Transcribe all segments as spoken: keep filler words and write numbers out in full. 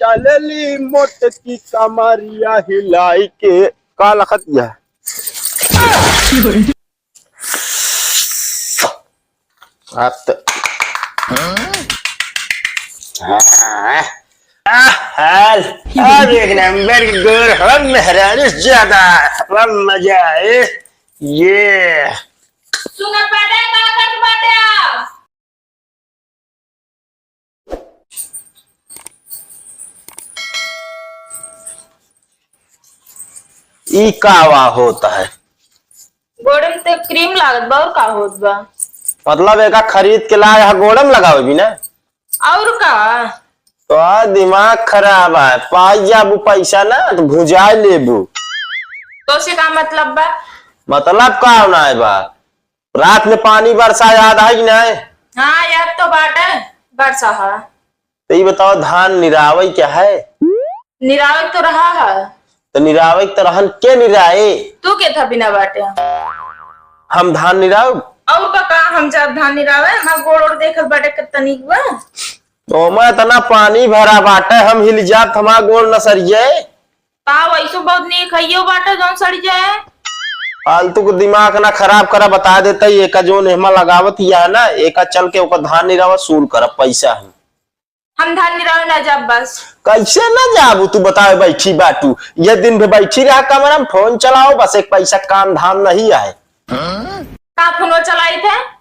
चलली मोटकी कमरिया हिलाई के। का लखत यह? आप तो, हाँ। आह, हाल, अब एक नंबर गोर हो मेहरारू ज्यादा, अब मजा आए। ये। सुनत बाटे, का करत बाटे? ई का वा होत है? गोड़े में तो क्रीम लागत बा, और का होत बा? मतलब एका खरीद के लाए हा, गोड़े में लगावे भी ना? और का? तो आ दिमाग खराब है, पाई जाबू पैसा ना तो भुजाए लेबू। तो से का मतलब बा? मतलब का ना है बा? रात में पानी बरसा याद है कि नहीं? हाँ, याद तो बाटे, बरसा है। तो ये बताओ, धान निरावे क्या है? निरावे तो रहा है। तो निरावे तो रहन के निराए? तू के था बिना बाटे? हम धान निराव? और का, का हम जाब धान निरावे? हमार गोड़ ओड़ देखल बाटे कितना नीक बा। तो मैं इतना पानी भरा बाटे, हम हिल जात, हमार गोड़ न सरिये। का वैसो बहुत नीक हइयो बाटे जौन सड़ जाए। फालतू के दिमाग ना खराब करा, बता देता ही, एका जौन एहमा लगावत ही है ना, एका चल के ओकर धान निरावा सूल करब, पैसा है। हम धान निरावे ना जाब बस। कैसे ना जाबू तू बतावे, बैठी बाटू, ये दिन भी बैठी रहा कमरा में, फोन चलाओ बस, एक पैसा काम धाम नहीं है। का फोन चलाई थे?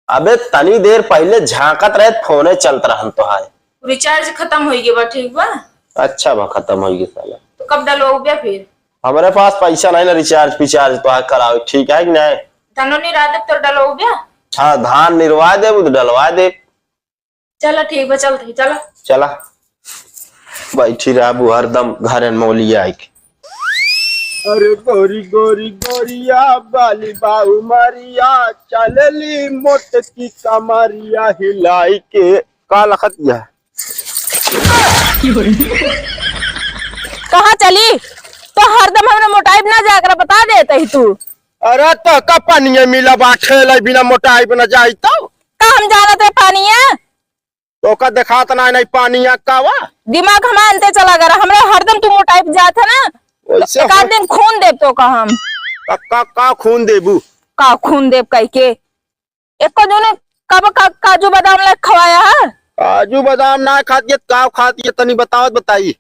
अबे तनी देर पहिले झांकत रहे, फोने चलत रहन तोहार। रिचार्ज खत्म होई गए बा, ठीक बा? अच्छा बा, खत्म होई गए साला। तो कब डलवाउबे फिर? हमरे पास पैसा नहीं ना रिचार्ज पिचार्ज तोहार करावे, ठीक है कि नहीं? धानो निरा देब तो डलवाउबे? हाँ, धान निरवा देब तो डलवा देब। चला ठीक बा, चलत ही, चला। चला। बैठी रहबू हरदम घरन मौलिया आइके। अरे गोरी गोरी गोरिया बाली बाऊ मारिया चलली मोटकी कमरिया हिलाई के। का लखत यह? कहाँ चली? तो हरदम हमरा मोटाई ना जाकर बता देते ही तू। अरे तो का पानिया मिला बा, खेले बिना मोटाई बना जाई तो? का हम जानत है पानिया? तो का देखात ना, नहीं पानी या कावा? दिमाग हमार अंते चला गया, हमरा हरदम तू मोटाई पे जात है ना। वैसे एक आध हो- दिन खून देब तो का हम। का, का, का खून देबू? का खून देब कह के? एको जने कब का, काजू बादाम लाइक खवाया है? काजू बादाम ना खाती है, का खाती है, तनी बतावत बताई।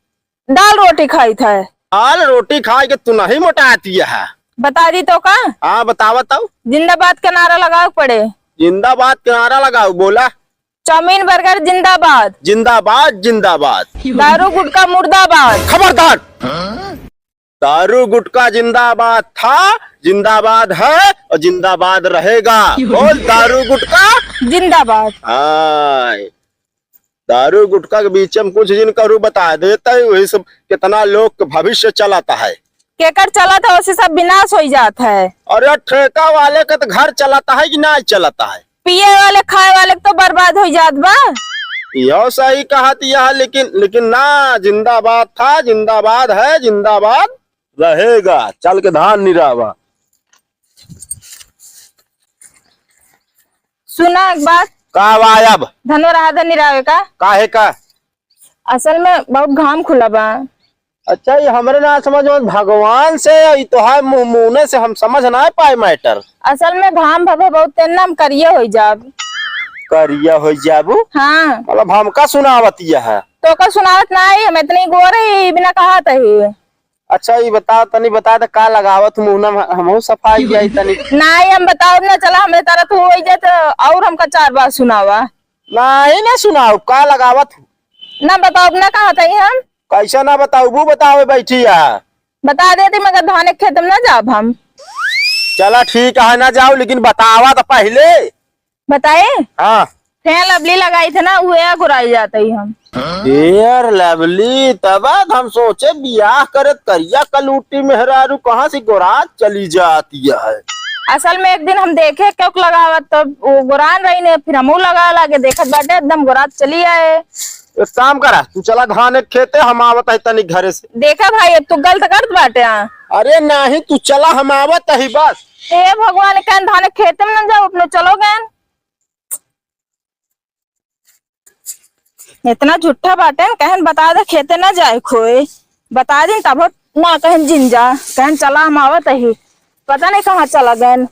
दाल रोटी खाई था। दाल रोटी खाई के तू नहीं मोटाती है। बता दी तो का? हाँ, बतावत हूँ। जिंदाबाद के नारा लगावे के पड़े। जिंदाबाद के नारा लगाओ, बोला। चाउमीन बर्गर जिंदाबाद। जिंदाबाद, जिंदाबाद। दारू गुटखा मुर्दाबाद। खबरदार। दारू गुटखा जिंदाबाद था, जिंदाबाद है और जिंदाबाद रहेगा। बोल, दारू गुटखा जिंदाबाद। हाँ, दारू गुटखा के बीच में कुछ जिन करू बता देता है, वही सब कितना लोग के भविष्य चलाता है। केकर चलत है, उसे सब विनाश हो जात है। अरे ठेका वाले का तो घर चलता है कि ना चलता है? पिए वाले खाए वाले तो बर्बाद हो जात बा। यो सही कहत यह, लेकिन, लेकिन ना, जिंदाबाद था, जिंदाबाद है, जिंदाबाद रहेगा। चल के धान निरावा। सुना एक बात। का बा अब? धनवा रहा था निरावे का। काहे का? असल में बहुत घाम खुला बा। अच्छा, ये हमरे ना समझ में, भगवान से, ये तोहार मुंह मुने से हम समझ ना पाए matter। असल में घाम भभे बहुत तेज ना, हम करिया हो जाब। करिया हो जाबू? हाँ। मतलब हमका सुनावत यह है? तो का सुनावत ना है, हम इतनी गोर है, बिना कहा तही। अच्छा, ये बता, तनी बता दे, का लगावत मुंह ना, हमहू सफाई जाई तनी। ना, ये हम बताओ ना, चला, हमरे तरह तो हो जाए, तो और हमका चार बात सुनावा। नाही ना सुनाउब, का लगावत हूँ? ना बताउब ना कहत हई हम। कैसे ना बताउबू, बतावे बैठी है। बता देती मगर धाने के खेत में ना जाब हम। चला ठीक है, ना जाओ, लेकिन बतावा तो पहले। बताए? हाँ। Fair Lovely लगाई थे ना, उहे अगुराई जात हई हम। Fair Lovely, तब हम सोचे बियाह करत करिया कलूटी मेहरारू कहाँ से गोरात चली जाती है। असल में एक दिन हम देखे क्यों लगावत, तो वो गोरान रही ने, फिर हमहू लगा लागे, देखत बाटे एकदम गोरात चली आए। एक काम करा, तू चला धान एक खेते, हम आवत है तनी घरे से। देखा भाई, अब तू गलत करत बाटे, हाँ। अरे नहीं, तू चला, हम आवत ही बस। हे भगवान, कहन धान एक खेते में न जाओ, अपने चलो गए। इतना झूठा बाटेन, कहन बता दे खेते ना जाए खोए। बता दिन तब ना कहन जिन जा, कहन चला हम आवत ही। पता नहीं कहाँ चला गएन।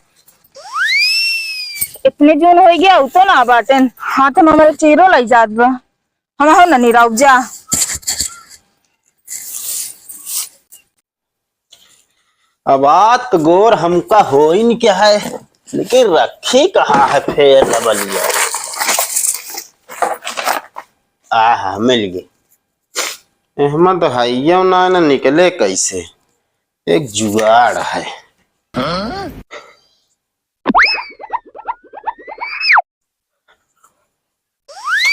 इतनी जून होइ गया, उ तो ना बाटेन। हाथ में हमारे चीरो लग जात बा। हम हो ना निराउ जा। अब आत गोर हमका होइन क्या है, लेकिन रखी कहाँ है फेर लबलिया। आहा, मिल गई। एहमा तो हइयो ना, ना निकले कैसे, एक जुगाड़ है।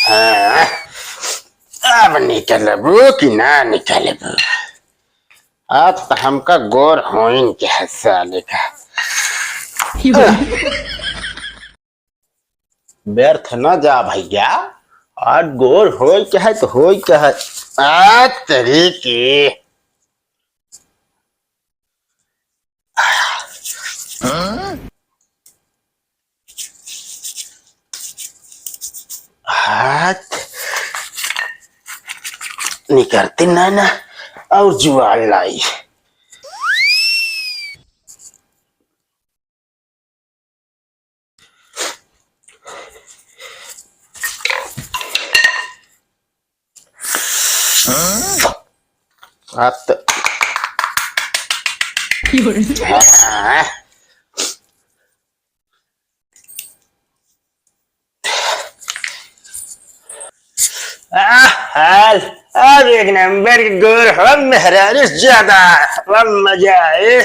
हाँ, अब निकलबू कि ना निकलबू? अब तो हमका गोर होइन के है साले का। व्यर्थ न जा भैया, आज गोर होई के है तो होई के है। आ तेरी की। हाथ निकरती ना ना, और जुआर लाई। आप तो आह, हाल, अब एक नंबर के गोर हो, मेहरारू से ज्यादा, अब मजा आए।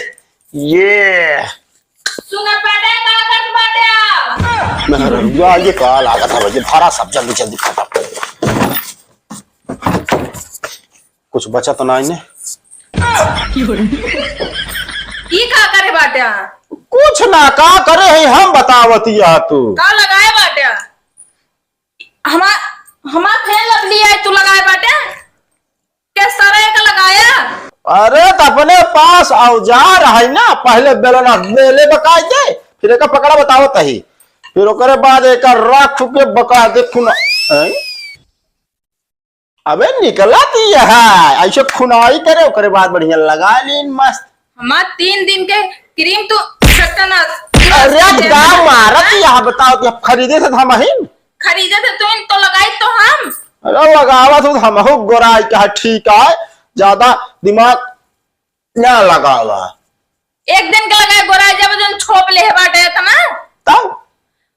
ये। सुना पाटे, का करत बाटे? मेहरारू, ये का लागत है, भारा सब जल्दी, जल्दी खत्म। कुछ बचा तो ना इन्हें? ई का करे बाटे? कुछ ना, का करे है हम बतावत या तू। का लगाए बाटे? हमा-, हमार फेयर लवली है, तू लगाए बाटे? के सरे का लगाया? अरे, त अपने पास औजार है ना, पहले बेलना बेले बकाई दे, फिर एका पकड़ा बतावत ही, फिर ओकरे बाद एका रख के बका दे खुना। हैं? अबे निकलत ही है, ऐसे खुनाई करे, ओकरे बाद बढ़िया लगा लीन मस्त। हमार तीन दिन के क्रीम तू सत्यानाश। अरे का मारत ही है, बताओ कि खरीदे से हम ही? खरीदे से तू तो लगाई तो हम। अरे लगावा तू, हम हो गोराई का ठीक है, ज्यादा दिमाग ना लगावा। एक दिन के लगाए गोराई जब जन छोप ले बाटे इतना। तब?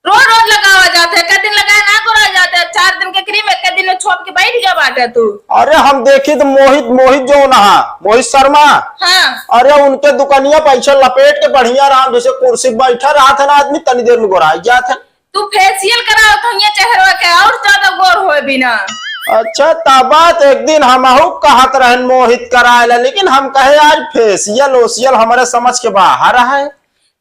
रोज रोज लगावा जाते, एक दिन लगाए ना गोराई जाते, चार दिन के क्रीम एक दिन में छोप के बैठ गया बाटे तू। अरे हम देखी तो मोहित, मोहित जो ना, मोहित शर्मा। हाँ। अरे उनके दुकानिया पे ऐसे लपेट के बढ़िया आराम जैसे कुर्सी बैठा रहा था ना आदमी, तनी देर में गोराई जात है। तू फेशियल करावत हइये चेहरवा के, और ज्यादा गोर होए बिना। अच्छा, तबा त एक दिन हमहू कहत रहन मोहित कराए ला, लेकिन हम कहे आज फेशियल ओशियल हमरे समझ के बाहर है।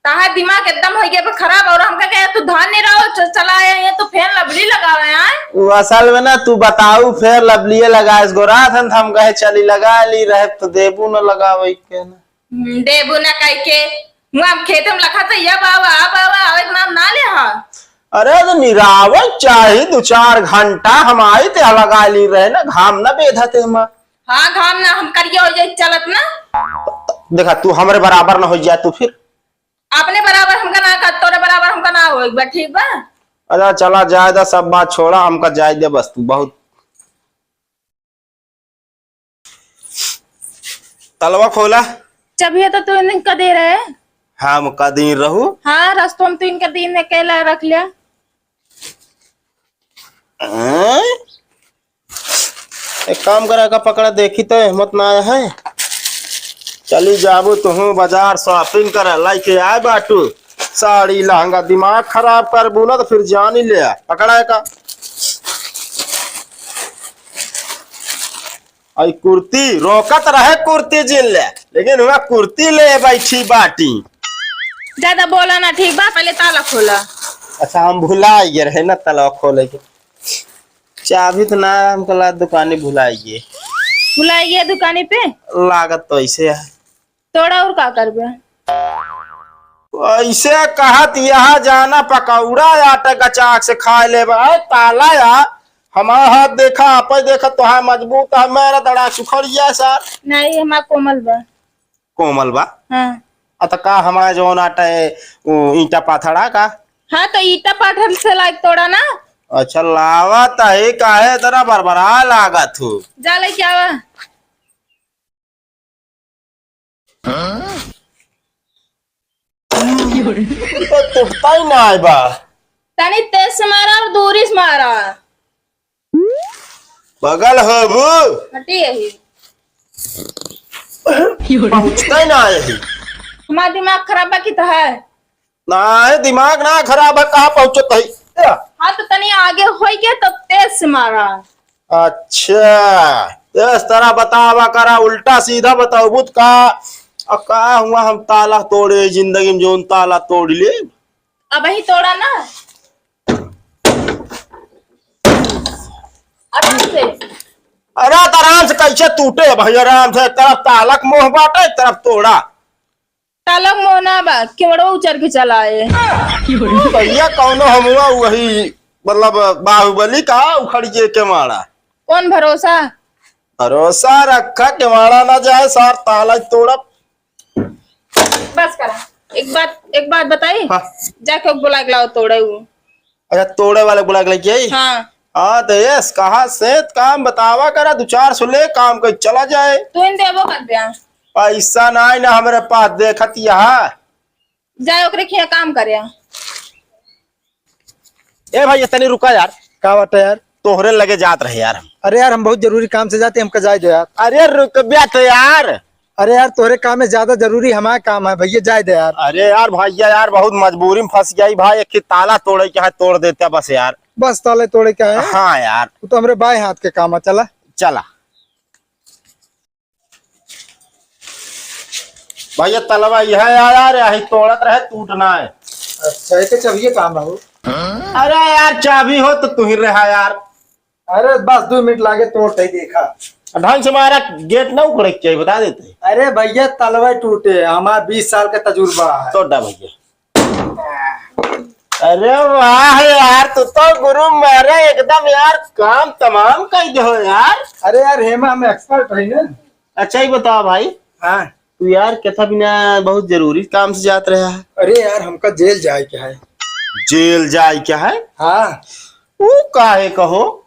ताहा दिमाग एकदम हो गया खराब, और हमका कहे तू धान नहीं रहो, च-, चला आए, ये तो फेयर लवली लगावे आए। वो असल में ना, तू बताऊ फेयर लवलिए लगाए, गोरा थन, हम कहे चली लगा ली, रहे तो देबू न लगावे के ना। हम्म, देबू ना कह के, हुआ हम खेत में लखा तो या बाबा, आ बाबा, आवे के नाम ना ले हा। अरे तो निरावे चाही, दो चार घंटा हम आई ते लगा ली रहे ना, घाम ना बेधा ते हम। हाँ, घाम ना, हम करिया हो जाए चलत ना। देखा, तू हमरे बराबर ना हो जा तू फिर। अपने बराबर हमका ना कर, तोरे बराबर हमका ना होए, बा ठीक बा? अच्छा चला जाए दा, सब बात छोड़ा, हमका जाए दे बस तू बहुत। तलवा खोला। चबिया तो तू इनका दे रहे। हम का दिन रहू? हाँ, रस्तों में तू इनका दिन में कैला रख लिया। हैं? एक काम करा का पकड़ा, देखी तो हिम्मत ना आया है। चली जाबू तुहू बाजार shopping करे, लाइके आए बाटू साड़ी लहंगा, दिमाग खराब करबू ना तो फिर जान ही ले आ। पकड़ा है का? आई कुर्ती रोकत रहे, कुर्ती जिन ले, लेकिन हुआ कुर्ती ले बैठी बाटी। ज्यादा बोला ना, ठीक बा? पहले ताला खोला। अच्छा, हम भुला गए रहे ना ताला खोले के। चाबी तो ना, हमको ला दुकानी भुला गए। भुला गए दुकानी पे? लागत तो ऐसे है। तोड़ा और का करबे? ऐसे कहत यहाँ जाना पकौड़ा आटा गचाक से खाए लेबे। ताला या हमार हाथ देखा, आपै देखा, तोहार मजबूत है, मेरा दड़ा सुखड़िया सार। नहीं, हमार कोमल बा। कोमल बा? हाँ। अ, त का हमार जौन आटे, उ, ईंटा पाथड़ा का? हाँ, तो ईंटा पाथड़ से लाइक तोड़ा ना। अच्छा, लावा त है, काहे इतना बरबरा लागत हो? जा लेके आवा। तो टूटता ही ना है बा। तनी तेज से मारा और दूरी से मारा। बगल होबू। हटी यही। पहुँचता ही ना है। हमारा दिमाग खराब बा कि तो है। नाही, दिमाग ना खराब है, कहाँ पहुँचत है? हाँ, तो तनी आगे होई के तब तेज से मारा। अच्छा, इस तरह बतावा करा, उल्टा सीधा बताउबू त का? अब का हुआ, हम ताला तोड़े जिंदगी में, जौन ताला तोड़ ले। अब ही तोड़ा ना। आराम से। अरे, त आराम से कैसे टूटे भाई? आराम से, एक तरफ ताला क मोह बाटे, एक तरफ तोड़ा। ताला क मोह ना बा, केवड़ो उचर के चला आए। भैया, कौनो हमुआ वही, मतलब, बाहुबली का उखड़ के केवाड़ा। कौन भरोसा? भरोसा रखा, केवाड़ा ना जाए, सार ताला तोड़ब। बस करा, एक बात, एक बात बताई। हाँ। जाके बुला के लाओ तोड़े उ। अच्छा, तोड़े वाले बुला के लेके आई? हाँ। हाँ, तो यस, कहाँ से काम बतावा करा, दो चार सौ ले काम कर चला जाए। तू इन देबो कर दिया। पैसा नाई ना हमरे पास, देखत यहाँ। जाए ओकरे खिया काम करे। ए भाई, तनी रुका यार। का बात है यार? तोहरे लगे जात रहे यार हम। अरे यार, हम बहुत जरूरी काम से जाते, हमका जाए दो यार। अरे रुक बे तो यार। अरे यार, तोहरे काम में ज्यादा जरूरी हमारा काम है भैया, जाए दे यार। अरे यार भैया यार, बहुत मजबूरी में फंस गई भाई, एक ही ताला तोड़े के है, तोड़ देते बस यार। बस ताले तोड़े के है? हाँ यार। वो तो हमरे बाएं हाथ के काम है, चला। चला। भैया, तलवा यह है यार, यही तोड़त रहे, टूटना है। अच्छा, एक चाबिये काम है वो। अरे यार, चाबी हो तो तू ही रहा यार। अरे बस दो मिनट लागे, तोड़ तई देखा। ढंग से मारा, गेट ना उखड़े के चाहिए, बता देते। अरे भैया, तलवा टूटे, हमारा बीस साल का तजुर्बा है। तोड़ दा भैया। अरे वाह यार, तू तो गुरु मारे एकदम यार, काम तमाम कर दे हो यार। अरे यार, हेमा हम एक्सपर्ट है ना। अच्छा ही बताओ भाई। हाँ। तू यार कथा बिना बहुत जरूरी काम से जात रहा है। अरे यार, हमका जेल जाए के है। जेल जाए के है? हाँ। वो काहे कहो?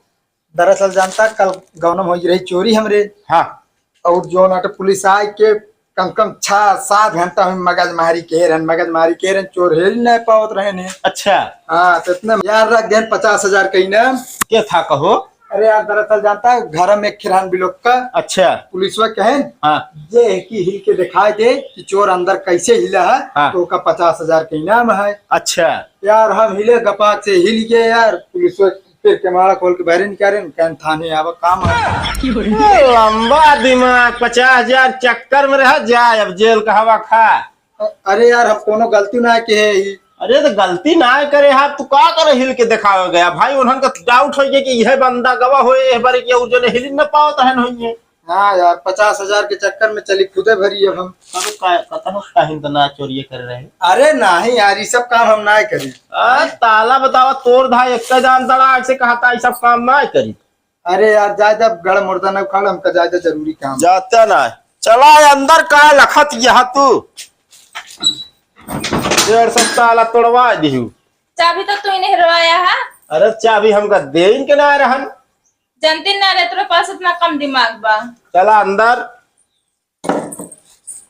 दरअसल जानता, कल गौनम हो रही चोरी हमरे। हाँ। और जो नाटे पुलिस आए के कम कम छह सात घंटा में मगजमारी के रहन, मगजमारी के रहन, चोर हेल नहीं पावत रहन है। अच्छा। हाँ, तो इतने यार रख देन पचास हजार कहीं ना। के था कहो? अरे यार, दरअसल जानता है, घर में एक खिरान बिलोक का। अच्छा। पुलिसवा कहेन, हाँ। जे है कि हिल के दिखाई दे कि चोर अंदर कैसे हिला है, हाँ। तो ओका पचास हजार के इनाम है। अच्छा। यार, हम हिले गपाक से हिल गए यार, पुलिसवा फिर केमाड़ा खोल के बाहर निकाले, कहन थाने आवा काम है। ए, लंबा दिमाग, पचास हजार चक्कर में रह जाए, अब जेल का हवा खा। अ-, अरे यार, हम कोनो गलती ना के है ही। अरे तो गलती ना करे हा, तू का करे हिल के देखावे गया भाई? उन्हन का डाउट हो गया कि यह बंदा गवा होए, यह बारे कि और जने हिल न पावत रहन होइए। हाँ यार, पचास हजार के चक्कर में चली खुदे भरी अब हम। अरे का, कतनो काहिन तो ना चोरिए करे रहे। अरे नहीं यार, ये सब काम हम ना करी। आ, ताला बतावा, तोड़ धा एक का जान तड़ा से कहा था, ये सब काम ना करी। अरे यार, जाए दे, अब गड़ मुर्दा न उखाड़, हमका जाए दे, जरूरी काम। जाता ना। चला अंदर का लखत यहाँ तू। डेढ़ सौ ताला तोड़वा दिहू। चाबी तो तू ही नहीं हेरवाया है। अरे चाबी हमका देइन के ना रहन। जनती ना रे, तोरे पास इतना कम दिमाग बा। चला अंदर।